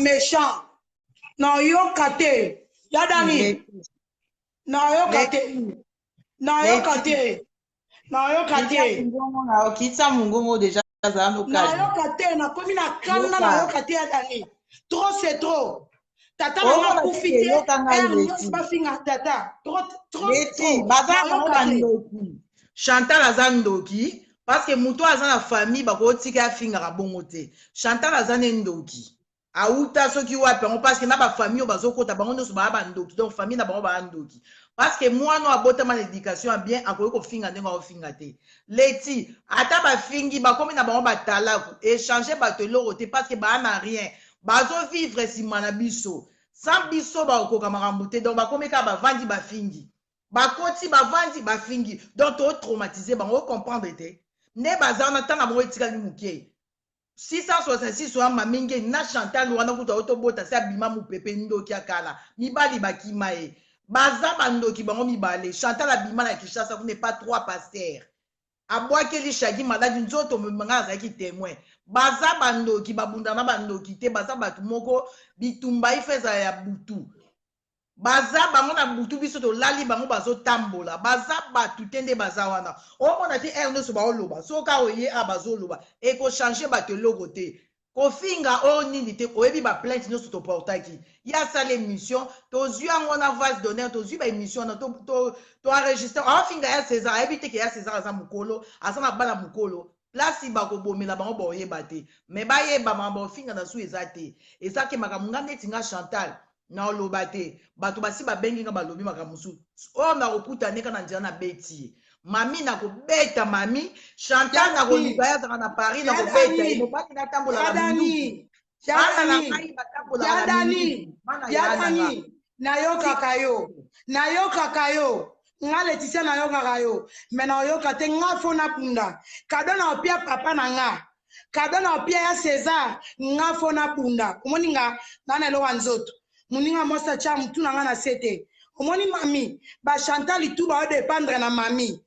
Baméchant, nayoka te. Ya Dani, nayoka te, nayoka te, nayoka te. Okitisa mongongo déjà, azala no calme. Nayoka te, nakomi na kanda, nayoka te. Ya Dani, trop c'est trop. Tata na nga akufi te, heure nyonso bafinga tata, trop trop trop. Baza bango bandoki. Chantal aza ndoki, parce que moto aza na famille, bakotika afingaka bongo te. Chantal aza ne ndoki, auta soki wapi yango, parce que na bafamille oyo bazokota, bango nyonso baya bandoki. Donc famille na bango baya ndoki, parce que mwana oyo abotama na éducation ya bien akoki kofinga ndenge akofinga te. Leti, ata bafingi, bakomi na bango batalaku, échange bato eloko te, parce que baya na rien, bazovivre nsima na biso. Sans biso bakokoka makambo te. Donc bakomi kaka bavandi, bafingi, bakoti, bavandi, bafingi. Donc totraumatiser bango, ocomprendre te nde baza wana. Ntango bango etikali moke, 666 wana, mamingi na Chantal wana kutu ayo tobota se abima mopepe. Ndoki ya kala, mibali bakima ye, baza bandoki bango mibale. Chantal abima na Kinshasa kuna epa trois pasteur, abwakeli Shagi maladi nzoto. Nga azalaki témoin. Baza bandoki, babunda na bandoki te. Baza bato moko, bitumba ife ezala ya butu, baza bango na butu, biso tolali, bango bazotambola. Baza bato te nde baza wana. Omona te, heure nyonso baoloba, soki oye a bazoloba, ekochange bato eloko te. Kofinga oyo nini te, oyebi baplainte nyonso toportaki. Ye asala émission, tozwi yango na vase d'honneur, tozwi baémission wana, toenregistre. Aofinga ya César, ayebi te ke ya César aza mokolo, aza na bana mokolo. Place bakobomela bango, baoyeba te. Me bayeba makambo baofinga na su eza te, eza ke makambo nga neti nga Chantal naoloba te. Bato basi babengi nga, balobi makambo mosusu oyo nakokuta ndeka na nzela, nabeti ye. Mami, nakobeta mami Chantal, nakoluka ye, azalaka na Paris, nakobeta ye. Mobali natambolaka minduki, bana na ngai batambolaka na minduki, bana ya nanga. Nayokaka yo, nayokaka yo. Nga Leticia, nayokaka yo, me nayoka te. Nga faut nabunda. Kado na opia papa na nga, kado na opia ya César. Nga faut nabunda. Omoni nga nga na eloko ya nzoto, moninga mwasi atya motu na nga na se te. Omoni mami, baChantal tu baodépendre na mami.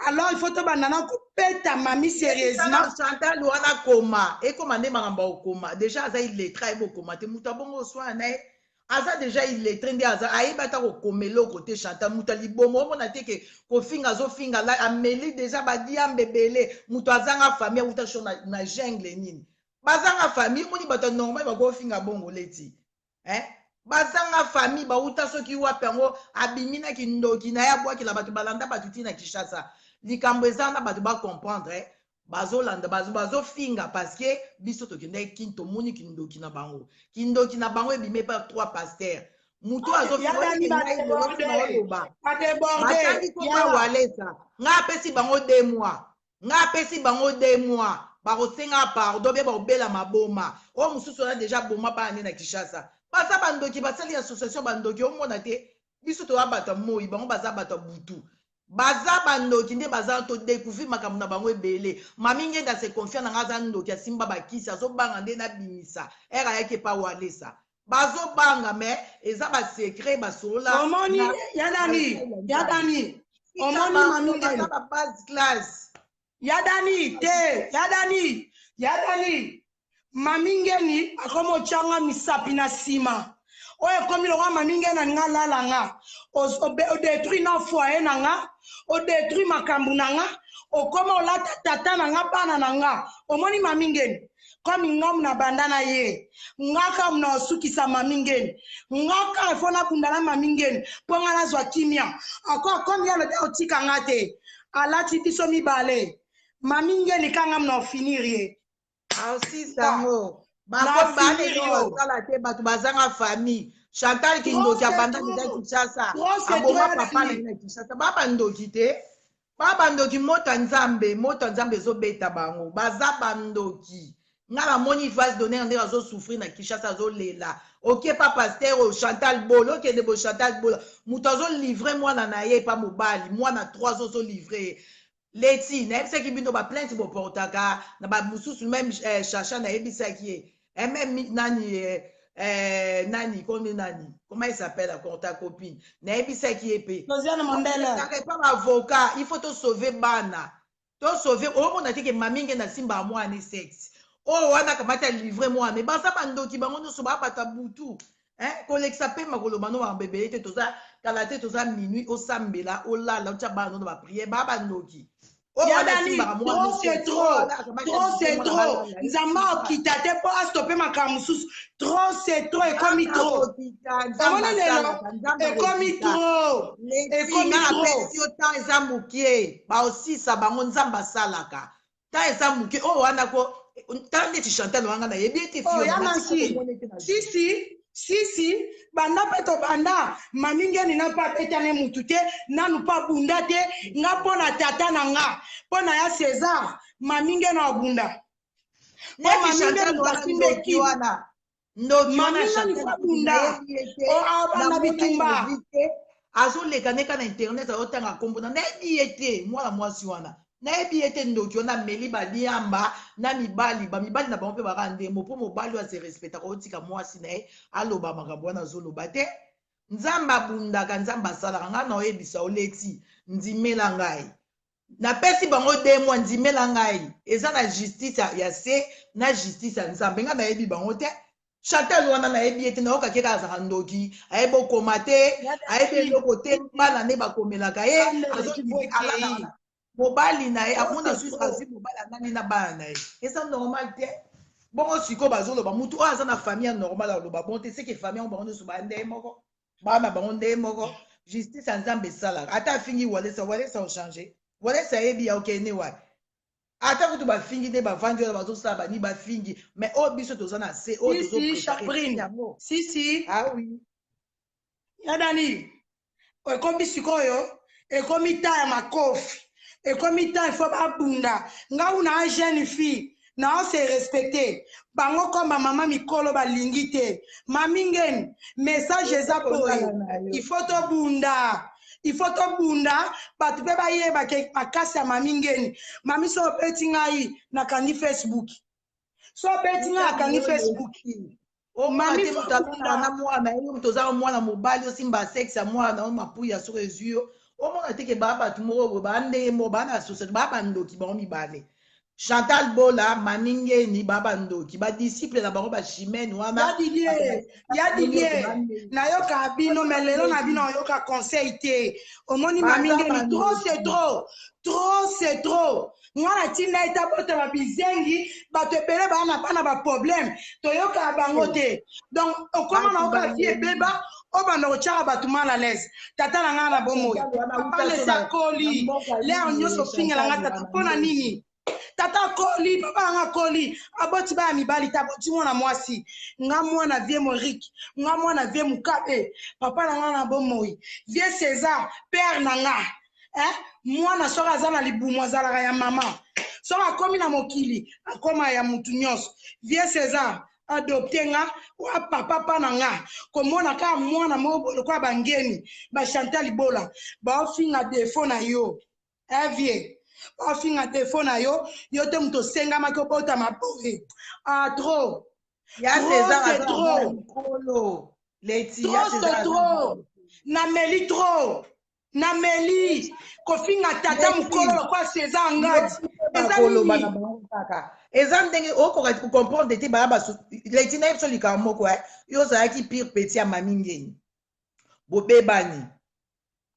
Alors il faut tobanda na kobeta mami sérieusement. Chantal wana koma, ekoma nde makambo ya kokoma. Déjà aza illettré, ayebi kokoma te. Moto abongo oswana na ye, aza déjà illettré nde aza, ayebi ata kokoma eloko te. Chantal moto alibomo, omona te ke kofinga, azofinga, ameli déjà badiambe ebele. Moto azanga famille, awuta so na jungle nini, bazanga famille. Omoni bato ya normal bakofinga bongo leti, eh? Bazanga famille, bauta soki wapi yango, abimi na kindoki na ye, abwakela bato, balanda bato ntina Kinshasa. Likambo eza na bato bacomprendre, eh? Bazolanda, bazofinga parce que biso tokendaki Kini, tomoni kindoki na bango. Kindoki na bango ebimi epa trois pasteur. Moto azofingaoloba, batangi koma Walesa. Ngai apesi bango 2 mois, ngai apesi bango 2 mois, bakosenga pardon mpe bakobela maboma. Oyo mosusu wana déjà boma bana nde na Kinshasa. Baza bandoki, basali association bandoki. Omona te, biso toza bato ya moi, bango baza bato ya butu. Baza bandoki nde baza, todécouvrir makambo na bango ebele. Mami Ngenda se confie na nga, aza ndoki, asimba bakisi, azobanga nde nabimisa. Ere ayaki epa Walesa, bazobanga, mais eza basecret basolola. Omoni ya Dani, ya Dani, omoni mami Ngenda? Babase classe. Ya Dani te, ya Dani, ya Dani, mami Ngeni akomi otyanga misapi na nsima. Oyo ekomi lokwa mami Ngeni alinga alala nga, odétruire na foyer na nga, odétruire makambo na nga, okoma olata tata na nga, bana na nga. Omoni mami Ngeni, komi ngamu na banda na ye, nga kaka na osukisa mami Ngeni. Nga kaka faut nabunda na mami Ngeni mpo nga nazwa kimia. Ako akomi ye, alobi akotika nga te, alati biso mibale. Mami Ngeni kanga na ofinir ye. Ausisa yango, bakosala te. Bato bazanga famille. Chantal kindoki, abanda deja Kinshasa, aboma papa na ye na Kinshasa. Ba bandoki te, ba bandoki. Moto ya Nzambe, moto ya Nzambe ezobeta bango, baza bandoki. Nga namoni vase d'honneur ndenge azosouffrir na Kinshasa, azolela. Oke pa pasteur oyo Chantal Bola, okende bo Chantal Bola, moto azolivre mwana na ye epa mobali, mwana 3 ozolivre ye. Leti, nayebisaki bino baplainte boportaka na bamosusu, même Chacha, nayebisaki ye, même nani, nani komi nani, comment il s'appelle encore, ta copine, nayebisaki ye mpe. Josiane Mondele. Epa baavocat, il faut tosauve bana, tosauve. Omona te ke mami Nge na nsimba ya mwana sexe. Oyo wana akamati alivre mwana me baza bandoki bango nyonso baa bato ya butu. Hein? Kolekisa pema koloba no makambo ebele te, toza kala te, toza minuit, osambela, olala, otya bana no na bapriere, baa bandoki. Oyo Ya wana Dani, asimbaka mwana trop c'est te. trop. Oyo wana akamati Trop alivre c'est mwana trop. balala ye. Nzambe akita te mpo astope makambo mosusu. Trop c'est trop, ekomi Nzambe trop. akokita, Nzambe Omoni lelo asalaka, Nzambe ekomi akokita. trop. Leti, Ekomi nga trop. napesi yo temps eza mokie, baosisa bango, Nzambe asalaka. Temps eza moke, oyo wana ko tala neti Chantal wanga nayebi ete Oh, fille ya wana natika Nancy. komona ete na Si si, si si, banda mpe tobanda mami ngeni na mpe abetane mutu te nanu mpe abunda te nga mpo na tata na nga mpo na ya César mami ngeni abunda mpo neti mami Chantal ngeni wana asimba ndoki ekipe wana ndoki wana mami ngeni Chantal fo abunda nayebi ye te o abanda namona ye na bitumba vie te azoleka nde kaka na internet azotanga nkombo na nayebi ye te mwana mwasi wana nayebi ye te ndoki wana ameli baliamba na mibali bamibali na bango mpe baka ndembo mpo mobali oyo ase respectaka otika mwasi na ye aloba makambo wana azoloba te. Nzambe abundaka, Nzambe asalaka. Ngai na oyebisa oleti ndimela ngai napesi bango deux mois ndimela ngai eza na justice ya se na justice ya Nzambe. Ngai nayebi bango te. Chantal wana nayebi ye te, nayokaki kaka azalaka ndoki, ayebi okoma te, ayebi eloko te, bana nde bakomelaka ye, alalaka mobali na ye, amona susu azwi mobali anani na bana na ye, eza normal te. Bongo sikoyo bazoloba mutu oyo aza na famille ya normal aloba bon te, seke famille yango bango nyonso baya ndenge moko, bana bango ndenge moko. Justice ya Nzambe esalaka. Ata afingi Walesa, Walesa ochange, Walesa ayebi ya okende wapi. Ata kutu bafingi nde bavandi wana bazosala bani bafingi, mais oyo biso toza na se oyo Si si, tozoprépare Chabrine. yango. Si si. Ah oui. Ya Dani, ekomi sikoyo, ekomi ta ya makofi, ekomi ta ifo babunda. Nga una jeune fille na o se respecter bango comme ba mama mikolo balingi te. Mami ngeni, message eza boye, Kolala na yo. il faut tobunda, il faut tobunda bato mpe bayeba ke makasi ya mami ngeni. Mami so obeti ngai nakangi Facebook, so obeti ngai nakangi Facebook. Omona Mami te fo moto alala abunda. na mwana ye, yo moto oza mwana mobali osimba sexe ya mwana na yo mapuya soki ezwi yo, omona te ke baa bato moko boye baa ndenge moko baa na société baa bandoki bango mibale. Chantal Bola, Mami Ngeni baa bandoki, badisciple na bango bachimene wana Ya Didier, ya bango nyonso Didier, baa ndenge nayoka bino me lelo na bino oyoka conseil te. Omoni mami baza ngeni, trop c'est bandoki. trop, trop c'est trop. Nga na tinda ete abotama bizengi, bato ebele baa na bana ba problème, toyokaka bango te. Donc okoma na Bato oyoka vie bandoki. ebeba, obanda kotyaka bato mal à l'aise. Tata na ngai na bomoi, Chantal wana papa auta so lesi na na akoli, mboka lere nini? nyonso ofingela nga Chantal tata wana mpo na ndoki. nini? Tata akoli, papa nanga akoli, aboti bana mibali te, aboti mwana mwasi. Nga mwana vie Morik, nga mwana vie Mukabe, papa na nga na bomoi, vie César, père na nga. Eh? Mwana soki aza na libumu azalaka ya mama, soki akomi na mokili akoma ya mutu nyonso. Vie César adopte nga wa papa pa na nga, komona kaka mwana moko boye lokola bangeni ba Chantal Bola baofinga defo na yo. Eh vie, baofinga defo na yo, yo te moto osengamaki obotama boye. Ah trop, Ya trop César c'est aza na mwana trop, mokolo. Leti ya trop César c'est aza na mwana trop. mokolo. Nameli trop, nameli kofinga tata mokolo Leti lokola César yo Ngadi mpe eza bakoloba na nini? bango kaka eza ndenge okoka kocomprendre te baya baso. Leti na ye biso likambo moko eh. Yo ozalaki pire petit ya mami ngeni, bobebani,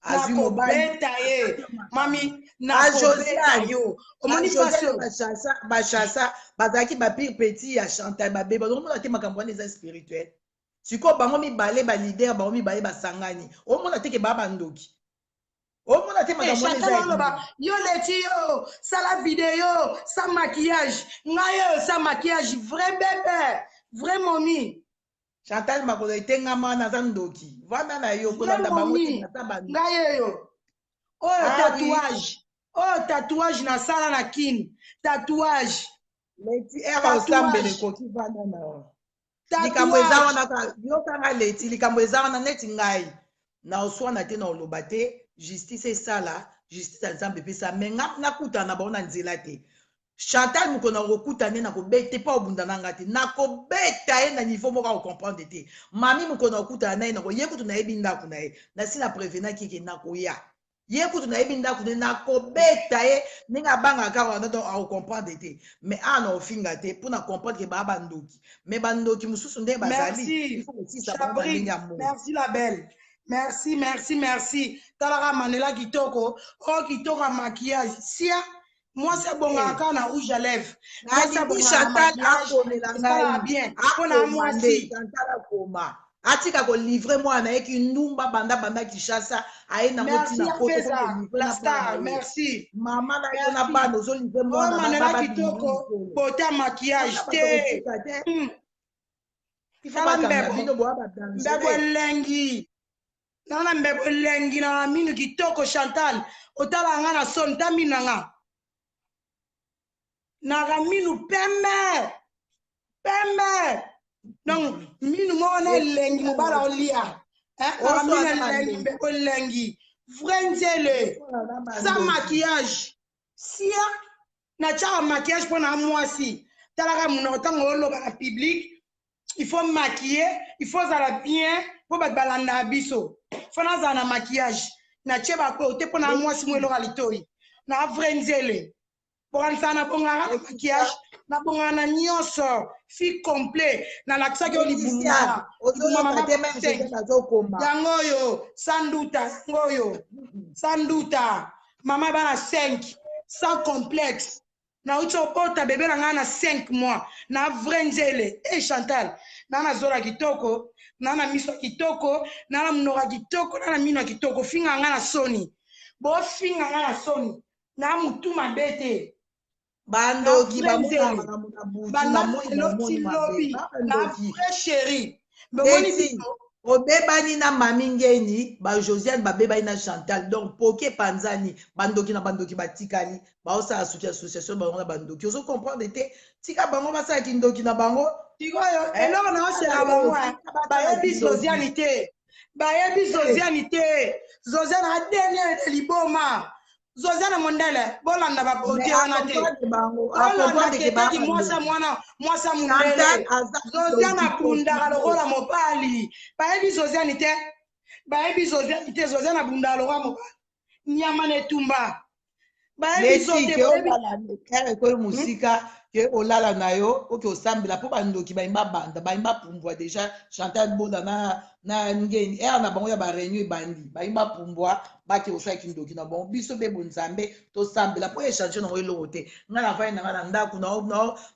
azwi mobali Nakobeta ye mami, nakobeta bajosiane yo omoni fasi bajosiane oyo. bachasa bachasa bazalaki bapire petit ya Chantal, babeba. Omona te makambo wana eza spirituel. Sikoyo bango mibale balider, bango mibale basangani, omona te ke baa bandoki, omona te Eh, makambo wana eza Chantal ya oloba kindoki. yo leti yo sala video sans maquillage, ngai oyo sans maquillage, vrai bebe, vrai momi. Chantal makolo etengama wana aza ndoki, vanda na yo Vrai kolanda bango te, momi baza bandoki. ngai oyo oyo Ah oui. tatouage oyo tatouage nasala na kini, tatouage, Leti ere osambela tatouage, ekoki, vanda na yo. Likambo eza tatouage. wana kaka yokanga leti, likambo eza wana neti ngai na oswana te, na oloba te, justice esala, justice ya Nzambe epesa me nga nakutana na bango na nzela te. Chantal mokolo na kokuta nde nakobete mpo obunda na nga te, nakobeta ye na niveau moko akocomprendre te. Mami mokolo na kokutana na ye nakoye kutu nayebi ndako na ye, nasi na prevenaki ke nakoya. Ye kutu nayebi ndako nde nakobeta ye ndenge abangaka kaka wana, donc akocomprendre te. Mais awa na ofinga te mpo na comprendre ke baa bandoki, mais bandoki mosusu ndenge bazali, il faut kosisa bango na ndenge ya mbongo. Merci la belle, merci, merci, merci. Talaka Mandela kitoko oyo, kitoko ya maquillage. Sia, mwasi abongaka kaka na rouge à lèvre. Mwasi abongaka na maquillage, esalaka bien mpo na mwasi. Chantal akoma, atika kolivrer mwana na ye kindumba banda banda Kinshasa, aye nango ntina. La star, merci. Mama na yo na bana, ozolivrer mwana. Mandela kitoko, beauté ya maquillage te. Tala mbebo, mbebo elengi nanga na mbebo elengi na minu kitoko. Chantal, otala nga na soni, ta minu na nga naka minu pembe pembe, donc minu moko na elengi, mobala olia naka minu elengi, mbebo elengi, vrai nzele sans maquillage. Sia, natiaka maquillage mpo na mwasi. Talaka monoko, ntango oloba na public, il faut maquiller, il faut ozala bien mpo bato balandaka biso. Fo nazala na maquillage, natie bakote mpo na mwasi mo eloko ya litoi na vrai nzele. Bokanisaka nabongaka na maquillage, nabongaka na nyonso, fi complet. Nalakisaki yo libumu. Yango oyo sanduta, yango oyo sanduta, mama bana 5 sans complexe. Nauti obota bebe na ngai na 5 mois na vrai nzele. E Chantal, na nazola kitoko, na na miso ya kitoko, na na monoko ya kitoko, na na mino ya kitoko. Finga ngai na soni, bofinga ngai na soni, na motu mabe te. Bandoki bamonaka makambo na butu, na moi bamoni mabe. Na vrai chéri. Bomoni obebani na mami Ngeni, bajosiane babebani na Chantal, donc poke epanzani, bandoki na bandoki batikali baosala soki association bango na bandoki. Ozo comprendre te, tika bango basala kindoki na bango. Sikoyo eloko na osela bango, bayebi Josiane te, bayebi Josiane te. Josiane adenie liboma, Josiane mondele. Bolanda babote wana te, bolanda ketaki mwasi mwana mwasi mondele. Josiane abundaka lokola mobali. Bayebi Josiane te, bayebi Josiane te. Josiane abundaka lokola mobali, nyama na etumba. Bayebi zo te. Ekoyi mosika ke olala na yo, oke osambela mpo bandoki bayimba banda, bayimba pumbwa déjà. Chantal Bola na Ngeni, ere na bango ya baréunion ebandi, bayimba pumbwa, bake kosala kindoki na bango. Biso mpe bonzambe, tosambela mpo échange nango eloko te. Ngai navandi na ngai na ndako,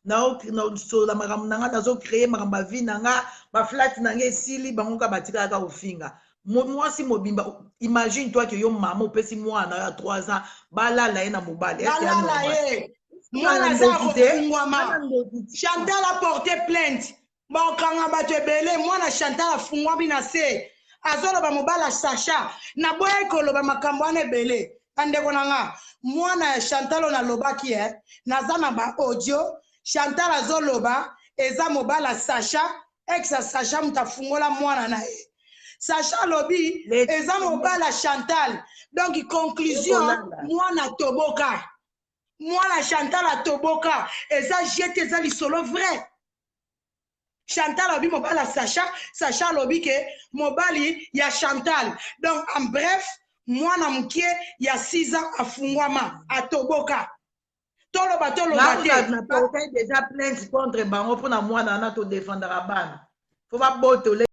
nasolola makambo na ngai, nazocréer makambo ya vie na nga. Baflate na ngai esili, bango kaka batikalaka kofinga mwasi mobimba. Imagine toi ke yo mama opesi mwana ya 3 ans, balala ye na mobali. Balala ye, mwana aza kofungwama. Chantal aporte plainte, bakanga bato ebele. Mwana Chantal afungwami na se, azoloba mobali ya Sacha. Naboyaki koloba makambo wana ebele, bandeko na nga. Mwana ya Chantal oyo nalobaki, naza na baaudio. Chantal azoloba eza mobali ya Sacha, ex ya Sacha, moto afungola mwana na ye. Sacha alobi eza mobali ya Chantal. Donc conclusion, mwana toboka, mwana Chantal atoboka. Eza jete, eza lisolo vrai. Chantal alobi mobali ya Sacha, Sacha alobi ke mobali ya Chantal. Donc en bref, mwana mokie ya 6 ans afungwama, atoboka. Toloba, toloba te. Naporte déjà plainte contre bango mpona mwana wana. Todefendaka bana, fo babotole.